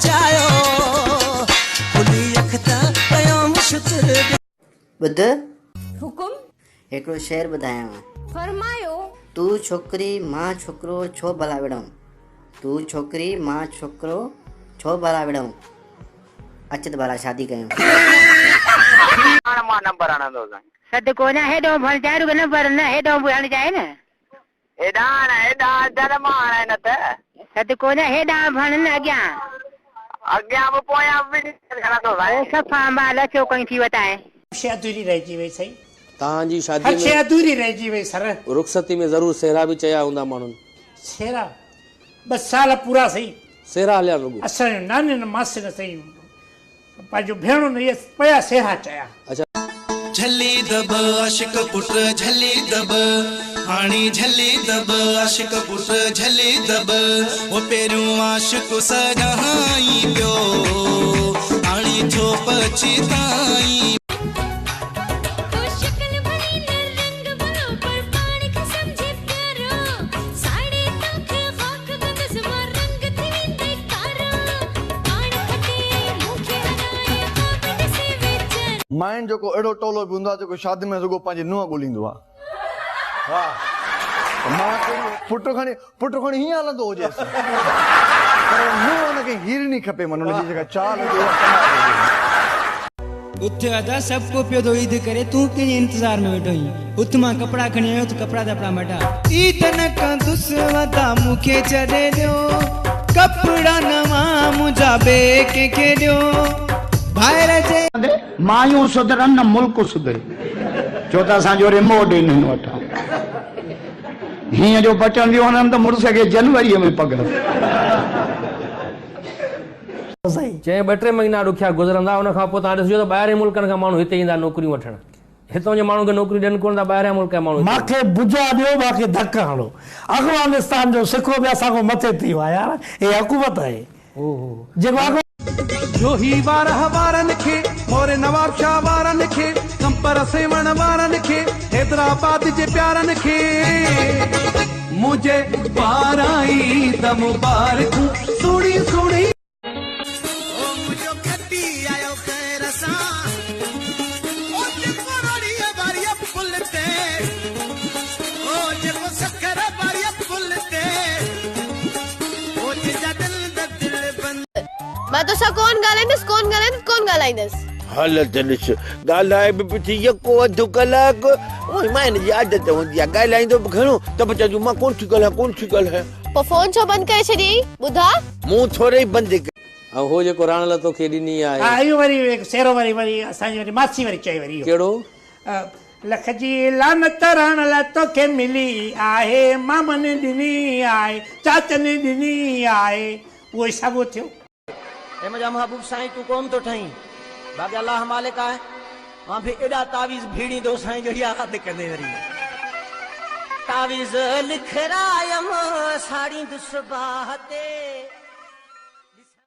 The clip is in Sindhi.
بچايو، کلي اک ته ڪيوم شڪر. ٻڌ. حڪم. هڪڙو شعر ٻڌايانء. فرمايو. تون ڇوڪري مان ڇوڪرو ڇو ڀلا وڙهون. تون ڇوڪري مان ڇوڪرو ڇو ڀلا وڙهون. اچ ته ڀلا شادي ڪيون. هاڻ مان نمبر هڻندوسانء. سڌ ڪونه هيڏو به هڻ چاهي رڳو نمبر نه هيڏو به هڻ چاهي نه. هيڏانهن هڻ هيڏانهن اچ نه مان هڻائين نه ته. سڌ ڪونه هيڏانهن به هڻ نه اڳيان. اڳيان به پويان به ٻنهي هڻندوسانء. او صفا مال اچو ڪئين ٿي وتائين. شيء اڌوري رهجي وئي سائين. توهان جي شاديء هر ۾. شيء اڌوري رهجي وئي سر. رخصتي ۾ ضرور سهرا به چيا هوندا ماڻهن. سهرا ٻه سال پورا سائين. سهرا هليا رڳو. اسان جون نانين ماسين سائين پنهنجون ڀيڻن اهي پيا سهرا چيا. اڇا. جهلي دٻ عاشق پٽ جهلي دٻ هاڻي جهلي دٻ عاشق پٽ جهلي دٻ او پهريون عاشق سڏائين پيو هاڻي ڇو پڇتائين. ڪو شڪل ڀلي نه رنگ ڀلو پر پاڻ کي سمجهي پيارو ساڙي توکي خاڪ ڪندس مان رنگ ٿي ويندئي ڪارو پاڻ کٽي ۽ مون کي هارائي خواب ڏسي ويچارو. ماين جو ڪو اهڙو ٽولو به هوندو آهي جيڪو شادين ۾ رڳو پنهنجي نونهن ڳوليندو آهي. مان ڪهڙي پٽ کڻي پٽ کڻي هيئن هلندو هجيس پر نونهن هن کي هيرني کپي من هن جي جيڪا چال هجي اها ڪمال هجي. اٿ ادا سڀ ڪو پيو ٿو عيد ڪري تون ڪنهن جي انتظار ۾ ويٺو آهين اٿ مان ڪپڙا کڻي آيو اٿ ڪپڙا تپڙا مٽا. عيد نه ڪندس ادا مون کي ڇڏي ڏيو ڪپڙا نوان منهنجا ٻئي ڪنهن کي ڏيو ڀائر جي. مايون سڌرن نه ملڪ سڌري ڇو ته اسان جو ريموٽ انهن وٽ آ. هينئن جو بچنديون هنن ته مڙس کي جنوريء ۾ پگهر. چئين ٻه ٽي مهينا ڏکيا گذرندا ان کان پوء توهان ڏسجو ته ٻاهرين ملڪن کان ماڻهو هتي ايندا نوڪريون وٺڻ. هتان جي ماڻهن کي نوڪريون ڏين ڪونه ٿا ٻاهريان ملڪ جا ماڻهو هتي ايندا. ماکي بجا ڏيو ماکي ڌڪ هڻو. افغانستان جو سڪو به اسان کان مٿي ٿي ويو آهي يار هي حڪومت آهي جيڪو اغوا. جوهي وارهه وارن کي، موري نوابشاهه وارن کي، ڪمپر سيوهڻ وارن کي، حيدرآباد جي پيارن کي. منهنجي پاران عيد مبارڪون سهڻي سهڻي. او منهنجو کٽي آيو خير سان، او جيڪو روهڙيء واريء پل تي، او جيڪو سکر واريء پل تي. مان توسان ڪون ڳالهائيندس ڪون ڳالهائيندس ڪون ڳالهائيندس. حالت ڏس، ڳالهائي به پئي ٿي يڪو اڌ ڪلاڪ. اونئن ماين جي عادت هوندي آهي، ڳالهائيندو به گهڻو ته به چونديون مان ڪونه ٿي ڳالهايان، ڪونه ٿي ڳالهايان. پوء فون ڇو بند ڪري ڇڏيئي؟ ٻڌاء. مون ٿوري ئي بند ڪئي. ۽ هو جيڪو راڻل توکي ڏني آهي. ها اهو وري هڪ سهرو وري وري اسان جي وري ماسي وري چئي وري اهو. ڪهڙو؟ لک جي لعنت راڻل توکي ملي آهي، مامن ڏني آهي، چاچن ڏني آهي، اهو ئي ساڳو ٿيو. اي منهنجا محبوب سائين تون ڪون ٿو ٺهين باقي الله مالڪ آهي مان به ايڏا تعويذ ڀيڙيندو سائين جو ياد ڪندي وري تعويذ لکرايم ساڙيندس باهه تي.